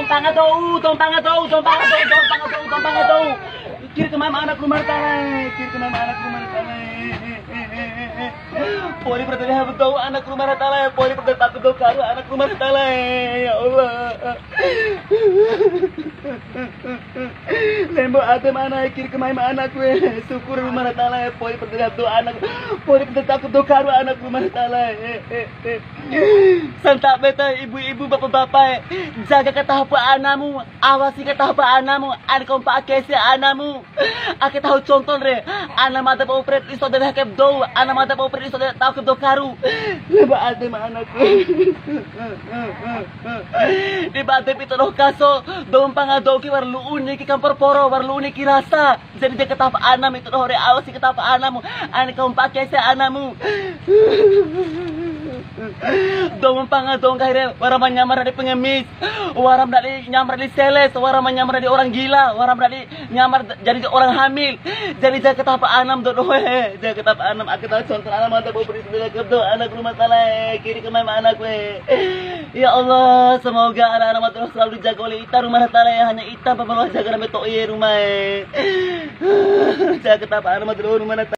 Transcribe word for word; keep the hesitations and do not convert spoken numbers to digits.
Mpanga dou, dou mpanga dou, dou mpanga dou, dou mpanga dou, dou mpanga dou. Kiri kamaim anak Ruma Ta'ala e, kiri kamaim anak Ruma Ta'ala e. Pori perdana dou anak Ruma Ta'ala e, pori perdana dou karu anak Ruma Ta'ala e. Ya Allah. Lembo adem ana e, kiri kamaim anak we. Syukur Ruma Ta'ala e, pori perdana dou anak, pori perdana dou karu anak Ruma Ta'ala e. Santabe ta ibu-ibu, bapa-bapa e, jaga kataho pa anamu, awasi kataho pa anamu, aina kompa ake ese anamu. Ake taho conton re, ana mada pa upre iso de hake dou, ana mada pa upre iso de taho ke dou karu. Leba ade ma anaku. Di bade pito doho kaso, dou mpanga dou ki wara lu'u ni ki kampor poro, wara lu'u ni ki rasa. Jadi jaga kataho pa anamu itu doho re, awasi kataho pa anamu. Aina kompa ake ese anamu. Dou mpanga dou nggahi re, wara ma nyamar ndadi pengemis, wara ma ndadi nyamar ndadi sales, wara ma nyamar ndadi orang gila, wara ma ndadi nyamar d-, jadi orang hamil. Jadi jaga kataho pa anamu dou doho e, jaga kataho pa anamu, ake taho conton ana mada pa upre iso de hake dou anak Ruma Ta'ala e, kiri kamaim anak we. Ya Allah, semoga anak-anak mada selalu dijaga oleh ita Ruma Ta'ala e, hanya ita pa ma loa jaga rambe to'i e Ruma e. Jaga kataho pa anamu dou doho Ruma Ta'ala.